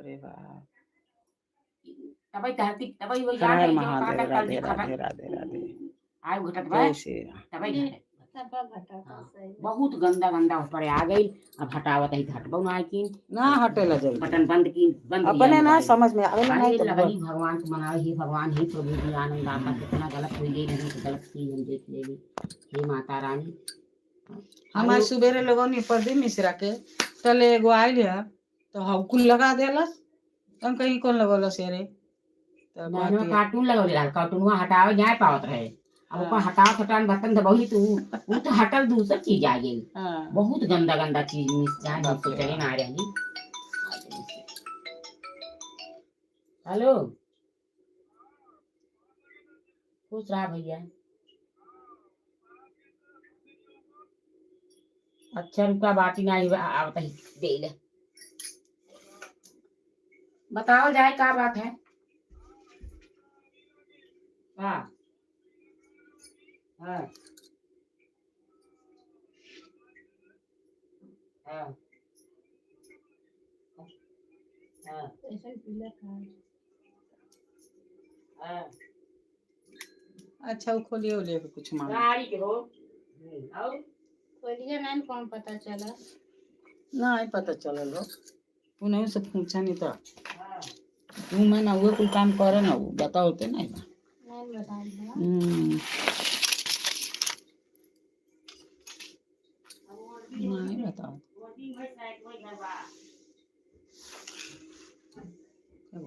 रे बाप। तबै तहती तबै वही हर आ हर गई जो महादेव, काटा कल राधे खबर राधे राधे राधे। आयु घटत बा जय श्री राम। तबै घटे। सब घटा हाँ। सही में। बहुत गंदा गंदा ऊपर आ गई। अब हटावत ही हटबो ना की ना हटेला जल्दी। बटन बंद की बंद हो अपने जाए ना मोबाइल। समझ में आवेला अरे नहीं तो लगनी भगवान को मनावे, हे भगवान हे प्रभु जी आनंद आता कितना गलत हो गई नहीं तो गलत चीज हम देख लेली। हे माता रानी। हमारे सुबेरे लगौनी प्रदीप मिश्रा के तले एगो आइल है तो हम कुल लगा देलस। हम कहीं कौन लगौलस रे तो ना बात कार्टून लगौले रहल, कार्टूनवा हटावे जाए पावत रहे। अब ओकर हटावत हटान बटन दबौली तो उ तो हटल दूसर चीज आ गई। हाँ। बहुत गंदा गंदा चीज मिस जाए हम बाप रे सोचले ना रही। हेलो खुश रहा भैया। अच्छा रुका बाटी ना आवत ही दे ले। बताओ जाए का बात है। हाँ हाँ हाँ हाँ ऐसा ही पीला था। हाँ अच्छा वो खोलिए ओलिए के कुछ मांग गाड़ी के हो और खोलिए ना कौन पता चला। नहीं पता चलल हो उन्हें से पूछा नहीं तो हाँ तू मैं ना वो कुल काम करे ना वो बताओ ते नहीं बा। नहीं बताऊंगा। हम्म, नहीं बताओ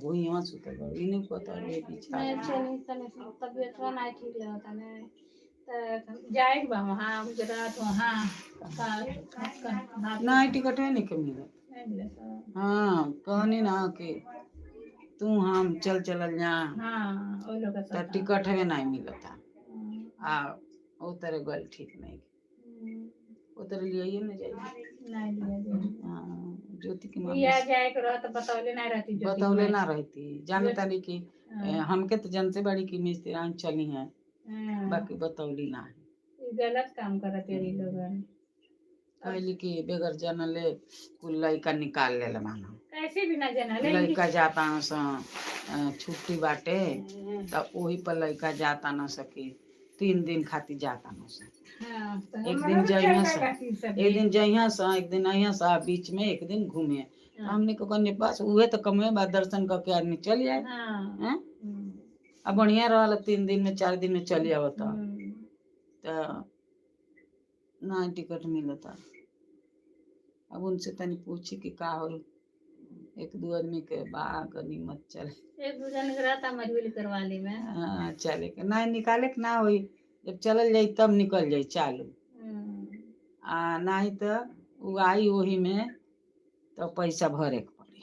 वो यहाँ सुतल बा ई नहीं पता ले पीछा नहीं चली तने तबियत ना ठीक लगता ने त जाए बा वहाँ गुजरात वहाँ का नहीं टिकट है नहीं के मिलत। नहीं मिले तो। हाँ कहनी ना कि तू हम चल चलल जा हाँ वो लोग का त साथ। टिकट हवे नहीं मिलता हाँ। आ ओ तरह गल ठीक नहीं ओ तरह लिए ना जाइए। नहीं लिया जाए। हाँ ज्योति की मम्मी लिया जाए के रह तो बतौले नहीं रहती ज्योति के बतौले माई। ना रहती जाने ताली की हाँ, हमके तो जनते बड़ी की मिस्त्री चली है हाँ। बाकी बतौली ना है। ई गलत काम करत है लोगन। कहली कि बगैर जानले कुल लड़का निकाल ले मानो कैसे बिना जानले लड़का जाता न स छुट्टी बाटे त ओही पर लड़का जाता न सकी 3 दिन खातिर जाता न स हाँ, तो एक हमरा दिन भी जइहा चल स जाती सब एक दिन जइहा स एक दिन अइहा स आ बीच में एक दिन घूमे। हाँ। हमने को कहने पास उहे तो कमे बा दर्शन करके आदमी चल जाए। हाँ। हैं? हम्म, आ बढ़िया रहल 3 दिन में 4 दिन में चली आवत। त ना टिकट मिलता। अब उनसे तनी पूछी कि का होई एक दो आदमी के बा गनीमत चले। एक दू जन के रहता मजबूरी करवा ली में। हाँ चले के ना निकाले के ना होई जब चलल जाई तब निकल जाई चालू। आ नहीं तो उ आई ओही में तो पैसा भरे के पड़ी।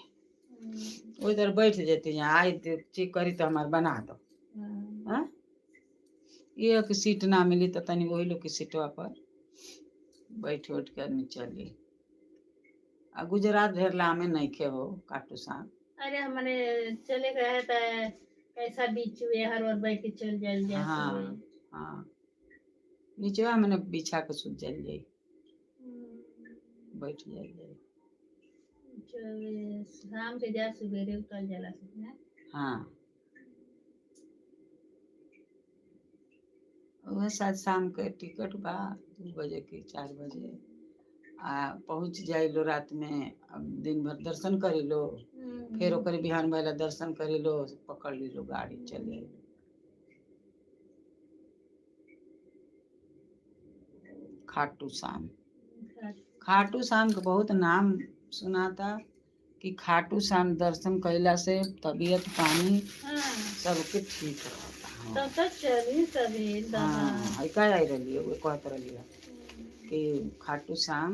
ओहि तरह बैठ जेती यहाँ आई तो चेक करी तो हमार बना दो। हाँ ये कि सीट ना मिली तो तनी वही लोग के सीटवा पर बैठ उठ के आदमी चली। आ गुजरात ढेर लामे नहीं खे हो काटू साम। अरे हमने चले गए तो कैसा बीच हुए हर और बैठ के चल जाए जाए। हाँ हाँ नीचवा मैंने बिछा के सुत जाइल जाई बैठ जाइल जाई। चल शाम के जा सवेरे उतल जाला सब ना। हाँ वह शायद शाम के टिकट बा 2 बजे के 4 बजे आ पहुँच जाइलो रात में। अब दिन भर दर्शन करी लो फिर ओकर बिहान भइला दर्शन करी लो पकड़ लीलो गाड़ी चले आइलो। खाटू श्याम। खाटू श्याम के बहुत नाम सुनाता कि खाटू श्याम दर्शन कइला से तबीयत पानी हाँ सबके ठीक रहता है। तब तो चली सभी दादा। हाँ का आई रही है वो कहत रही है कि खाटू श्याम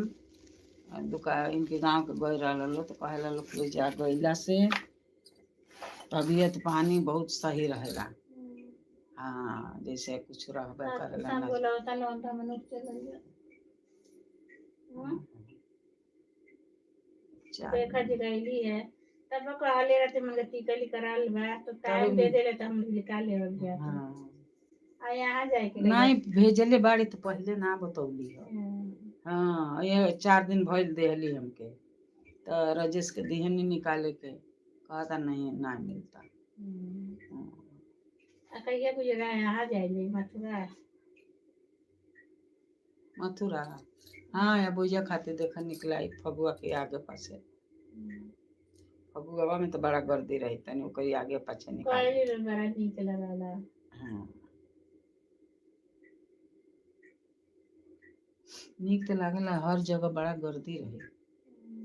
दुका इनके गांव के गए रह तो कहे लो कि जा गइला से तबीयत पानी बहुत सही रहेला। हाँ जैसे कुछ रहबे करेला शाम ना। बोला होता लौंडा मनुष्य चल जा। चार देखा जगैली है तब कहले रहते मन टिकली कराल बा तो टाइम दे देले तो हम निकाल लेवल जात। हाँ आ यहाँ जाए के नहीं भेजले बाड़ी तो पहले ना बतौली हो। हाँ ये 4 दिन भइल देहली हमके तो राजेश के दिहनी निकाले के कहता नहीं ना मिलता। हम्म। हाँ। आ कहिया गुजरा यहाँ जाइए मथुरा? मथुरा, हाँ, या बोझा खातिर देख निकला फगुआ के आगे पासे। फगुआ में तो बड़ा गर्दी रही, तनी ओकरी आगे पाछे निकाल। कॉलेज में बड़ा नीक लगला। हाँ, नीक तो लागेला, हर जगह बड़ा गर्दी रही,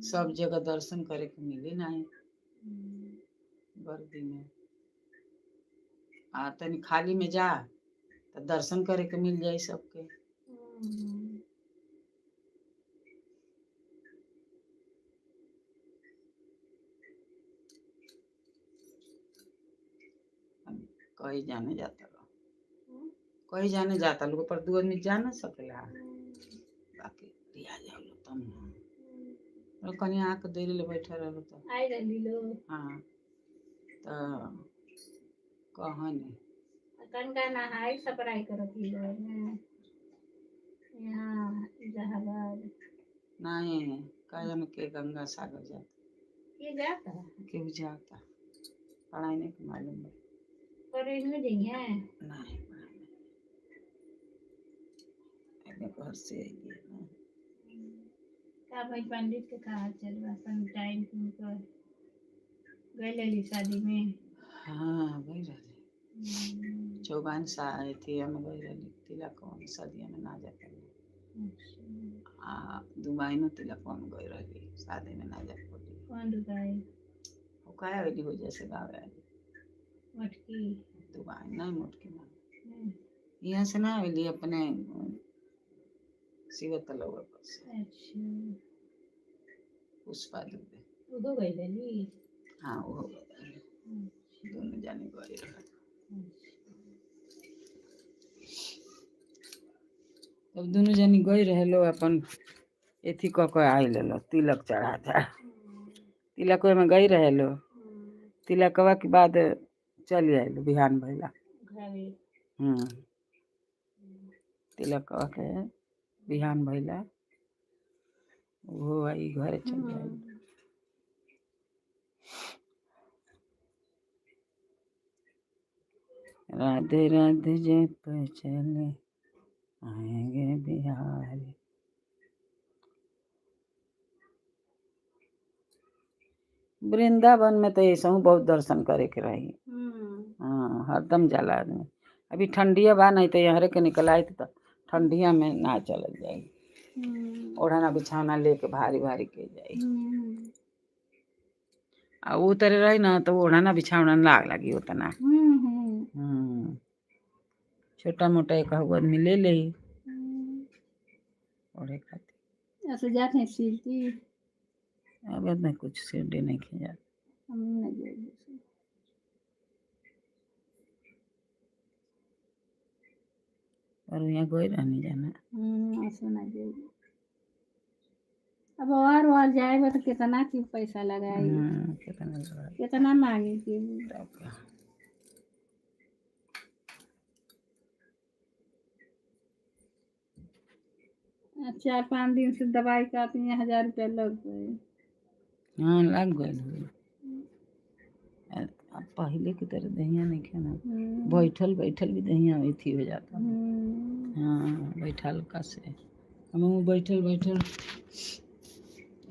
सब जगह दर्शन करे के मिली नहीं गर्दी में। आ तनी खाली में जा तो दर्शन करे के मिल जाई सबके। कहीं जाने जाता लोग, कहीं जाने जाता लोग, पर दू आदमी जा ना सकेला, बाकी लिया जाओ लोग तब ना। कहीं आके देरी ले बैठे रहो तो आई रही लोग। हाँ, तो कहनी कनका नहाई सपराई करत ही लोग यहाँ इलाहाबाद। नहीं, कहे के गंगा सागर जाता। ये जाता। केहू जाता पढ़ाई नहीं के मालूम बा। पर इनमें जइए? नहीं, पढ़ाई नहीं, अपने घर से आई है ना। का भाई पंडित के कहा चल बा टाइम तुमको गए लेली शादी में? हाँ, गई रही चौबान सा थी, हम गई रही तिलक शादिया में ना जाता। आ दुबई में तिलक में गई रही, शादी में ना जा पड़ी। कौन दुबई? वो काहे वाली हो जैसे गाँव आली। मटकी? दुबई नहीं, मोटकी ना, यहाँ से ना आली, अपने शिव तलवा पर से। अच्छा। पुष्पा दुबे। उधर गई लेली? हाँ, वो गई रही, दोनों जाने गए रहे। तब दोनों जनी गई रहे लो, अपन एथी क के आई लेलो, तिलक चढ़ा था, तिलक में गई रहे लो, तिलकवा के बाद चली आइलो बिहान भइला। घरे? हम्म, तिलकवा के बिहान भइला, वो आई घरे चली आई। राधे राधे जय पे चले आएंगे बिहारी। वृंदावन में तो ऐसा बहुत दर्शन करे के रही। हाँ, हरदम जाला आदमी। अभी ठंडिया बा, नहीं तो यहाँ के निकल आए तो ठंडिया में ना चलल जाई, ओढ़ना बिछौना लेके भारी भारी के जाई। आ उ तरह रही ना तो ओढ़ना बिछौना लाग लगी उतना। छोटा मोटा एक आदमी ले ले ओढ़े खातिर। ऐसे जाते हैं सिलती? अब इतना कुछ सीढ़ी नहीं खिंचा। हम नहीं जाएंगे। और यहाँ कोई रहने जाना। ऐसे ना जाएगी, अब और जाएगा तो कितना की पैसा लगाएगी। कितना लगा। कितना मांगेगी। तब का। 4-5 दिन से दवाई का 3000 रुपया लग गए। हाँ, लग गए। अब पहले की तरह दहिया नहीं खाना, बैठल बैठल भी दहिया अथी हो जाता। हाँ, बैठल का से हम बैठल बैठल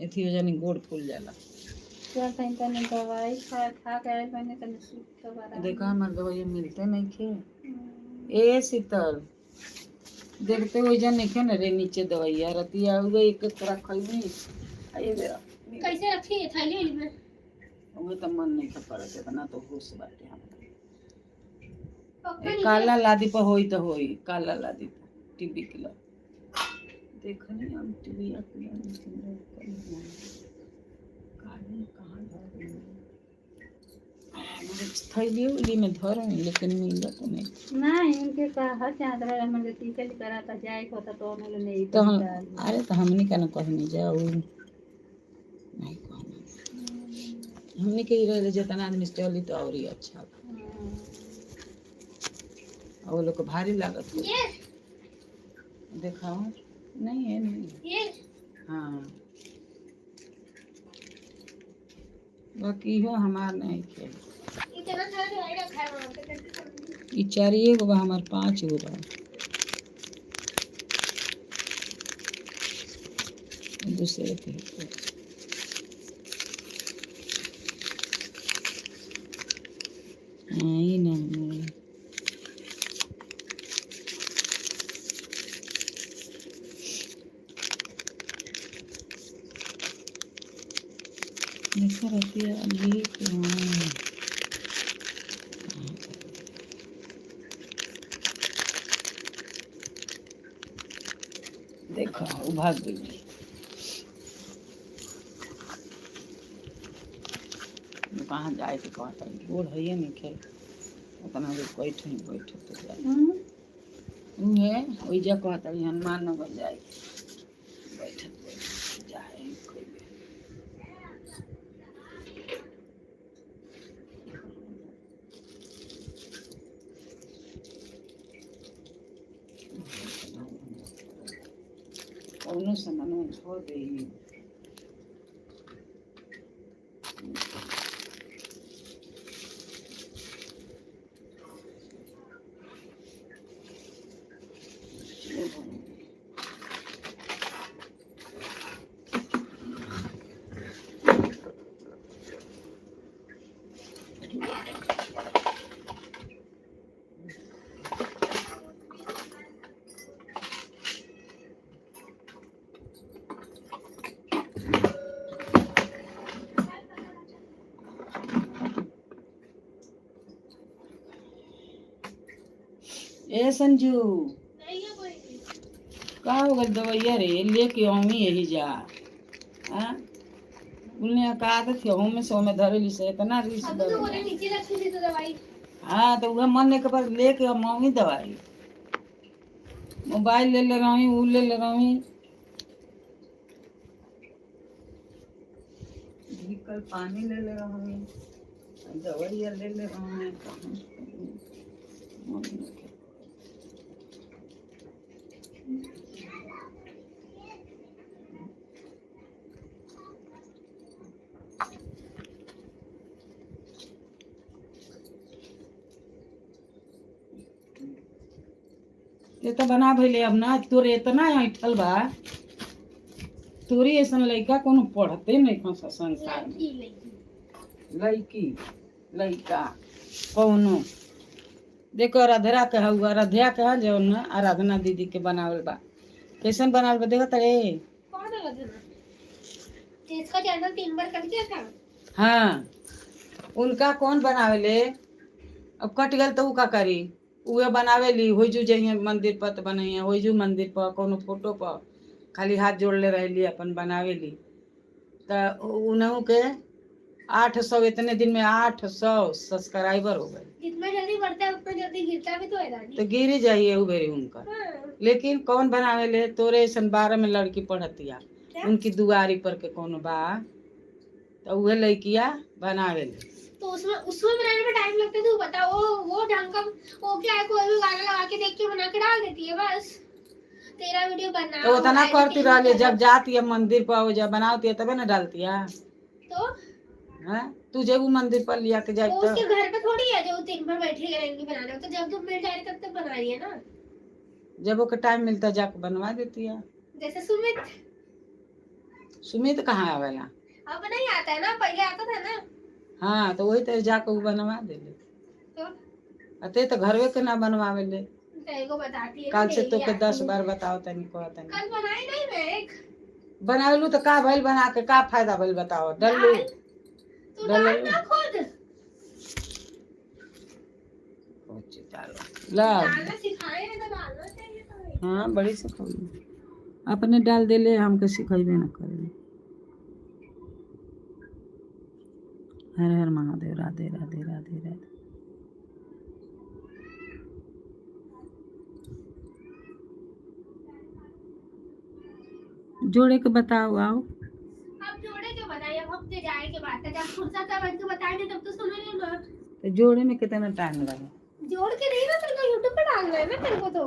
अथी हो जानी, गोड़ फूल जाला। चल तनी तनी दवाई खा खा के तनी तनी सुख तो बड़ा। देखा, हमारे दवाई मिलते नहीं खे। ए शीतल, देखते हो जा नहीं खे ना रे नीचे दवाइया रतिया हो गई, एक तोरा खइबी आ ये बेरा। कैसे रखी है थैली में? उहे तो मन नहीं खे पड़त, इतना तो होश बाटे हमरा। ए, काला लादी पर होई तो होई, काला लादी पर टीबी के ला देखनी हम टीबी के काले कहाँ धर थैली उली में धर, लेकिन मिलत नहीं। नहीं, उनके कहा चाहत रहे हम लोग टीका कराता जाए को तो हम लोग नहीं। तो हम अरे तो हमनी का ना कहनी जाओ, नहीं कहनी हमनी के ही रहे, जितना आदमी चली तो और ही अच्छा बा। और वो लोग को भारी लागत हो। देखाओ, नहीं है, नहीं। हाँ, बाकी इहो हमार नहीं खे। इतना सारा दवाई रखा है वहाँ पे कैसे ई चारिए गो बा, हमार पाँच गो बा। दूसरे के है। हाँ, ई ना हमारे। देखा रहती है अली के, हाँ। देखो उ भाग गई। कहाँ जाए के कहता गोड़ है नहीं खे उतना दूर बैठे ही बैठे तो जाए उहे ओइजा कहता हनुमान नगर जाए बैठत बैठत जाए कोई बेर। कौनो सामान छोड़ दे। ए संजू, नहीं है कोई भी। का हो गल दवैया रे? लेके अमी यही जा। हाँ, बोलने का आदत है होमे से ओमे धरेली से इतना रिस अभी तो बोले दवैया। नीचे रखी थी तो दवाई। हाँ, तो वह मन के बाद लेके हम मम्मी दवाई मोबाइल ले ले रही, ऊ ले ले रही। कल पानी ले ले रही, दवाइया ले ले रही। ये तो बना भइले अब ना तोरे इतना ऐठल बा। तोरी ऐसन लइका कोनो पढ़ते नहीं खस संसार में। लड़की लड़की। लड़की लइका कौनो देखो आराधना के हऊ, आराध्या के है जौन ना आराधना दीदी के बनावल बा। कैसन बनावल बा देखो तरे। कौन है रचना? इसका चैनल 3 बार कट गया था। हाँ, उनका कौन बनावेले? अब कट गल तो ऊ का करी? उहे बनावेली। होइजू जइहे मंदिर पर तो बनैहे, होइजू मंदिर पर कोनो फोटो पर खाली हाथ जोड़ले रहेली, अपन बनावेली। त उनहु के 800 इतने दिन में 800 सब्सक्राइबर हो गए। जितना जल्दी बढ़ता है उतना जल्दी गिरता भी तो है रानी। तो गिरी जाइए उ बेरी उनका। हाँ, लेकिन कौन बनावेले? तोरे ऐसन 12 में लड़की पढ़तिया। क्या? उनकी दुआरी पर के कोनो बा तो उहे लड़किया बनावेले। तो उसमें उसमें बनाने में टाइम लगता है। तू बता वो ढंग का वो क्या है, कोई भी गाना लगा के देख के बना के डाल देती है बस। तेरा वीडियो बना तो उतना करती एडिटिंग रहले करो। जब जाती है मंदिर पर वो जब बनाती है तबे ना डालती है। तो हैं? तू जेबू मंदिर पर लिया के जाए वो तो उसके घर पे थोड़ी है जो दिन भर बैठी रहेंगी बनाने। तो जब तुम मिल जा रही तब तक बना रही है ना। जब ओके टाइम मिलता जाके बनवा देती है। जैसे सुमित। सुमित कहाँ आवेला? अब नहीं आता है ना, पहले आता था ना। हाँ, तो वही तो जाके उ बनवा देले। तो अते तो घरवे के ना बनवावेले। तेरे को बताती है काल से डेली तोके आती 10 है। बार बताओ तनी कहो तनी। कल बनाई नहीं मैं एक। बनावेलू तो का भइल? बना के का फायदा भइल बताओ? डल्लू डाल। तू डाल डललू। ना खुद। डालो ला। डालना सिखाए हैं तो डालना चाहिए तुम्हें। हाँ, बड़ी सिखौली। अपने डाल देले, हमके सिखेबे ना करे। हर हर महादेव, राधे राधे राधे राधे। जोड़े के बताओ आओ। अब जोड़े के बताइए, अब हफ्ते जाए के बात है। जब फुर्सत है बन के बताएंगे तब तो सुन लेना। तो जोड़े में कितना टाइम लगे? जोड़ के नहीं ना, तेरे को यूट्यूब पे डालना है ना तेरे को तो।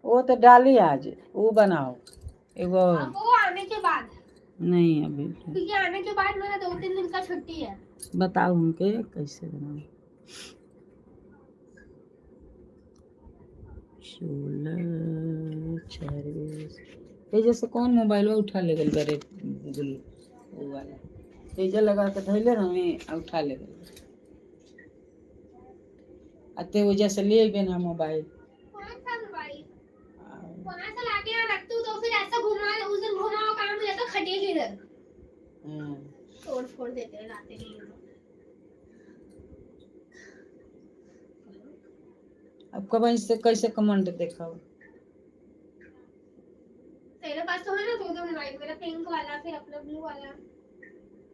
वो तो डाली आज, वो बनाओ एगो। अब वो आने के बाद। नहीं अभी क्योंकि आने के बाद मेरा 2-3 दिन का छुट्टी है। बताओ हमके कैसे बनाओ। 16 4 20। ए जैसे कौन मोबाइल उठा ले गइल बारे गुल उ वाला एजा लगा के धइले रही आ उठा ले गइल। आ ते वजह से ले अइबे ना मोबाइल। कौन सा मोबाइल? वहां से लाके यहाँ रखती हूँ तो फिर ऐसा घुमा, उस दिन घुमाओ काम मिला तो खटेगी इधर। हाँ। तोड़ फोड़ देते हैं, लाते नहीं हैं। अब कब से कैसे कमेंट देखो? तेरे पास तो है ना दो दो मोबाइल, मेरा पिंक वाला फिर अपना ब्लू वाला।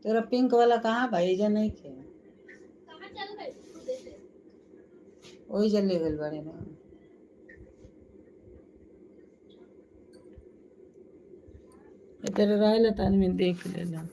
तेरा पिंक वाला कहाँ भाई? एजा नहीं खे। कहाँ चल गए उधर से? वही जा ले गइल बारे ना। तेरे रहेला त आदमी देख लेला।